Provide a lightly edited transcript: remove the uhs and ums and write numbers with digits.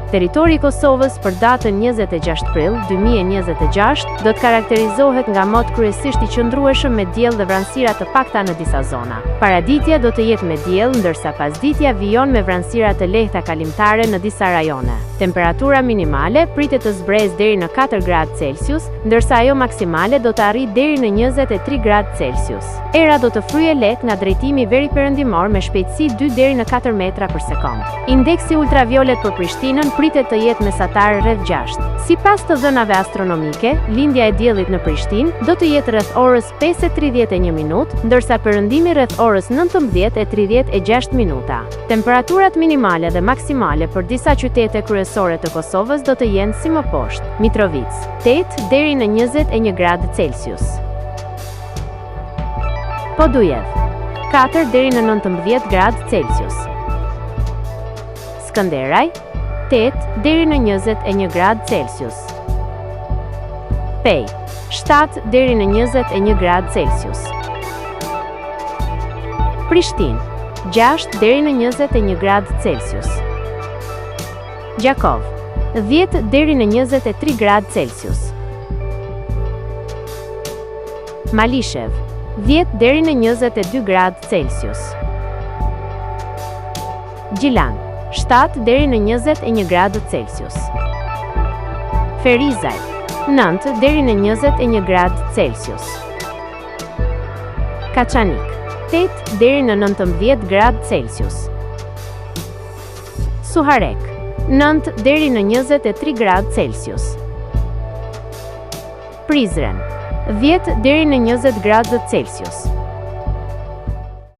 Territori i Kosovës për datën 26 prill 2026 do të karakterizohet nga mot kryesisht i qëndrueshëm me diell dhe vranësira të pakta në disa zona. Paraditja do të jetë me diell, ndërsa pasditja vijon me vranësira të lehta kalimtare në disa rajone. Temperatura minimale pritet të zbresë deri në 4 gradë Celsius, ndërsa ajo maksimale do të arrijë deri në 23 gradë Celsius. Era do të fryjë lehtë nga drejtimi veriperëndimor me shpejtësi 2 deri në 4 metra për sekondë. Indeksi ultraviolet për Prishtinën pritet të jetë mesatar rreth 6. Sipas të dhënave astronomike, lindja e diellit në Prishtinë do të jetë rreth orës 5:31 minutë, ndërsa perëndimi rreth orës 19:36 minuta. Temperaturat minimale dhe maksimale për disa qytete kryesore të Kosovës do të jenë si më poshtë: Mitrovicë, 8 deri në 21 gradë Celsius. Podujevë, 4 deri në 19 gradë Celsius. Skënderaj, 8 deri në 21 gradë Celsius. Pejë, 7 deri në 21 gradë Celsius. Prishtinë, 6 deri në 21 gradë Celsius. Gjakovë, 10 deri në 23 gradë Celsius. Malishevë, 10 deri në 22 gradë Celsius. Gjilan, 7 deri në 21 gradë Celsius. Ferizaj, 9 deri në 21 gradë Celsius. Kaçanik, 8 deri në 19 gradë Celsius. Suharekë, 9 deri në 23 gradë Celsius. Prizren, 10 deri në 20 gradë Celsius.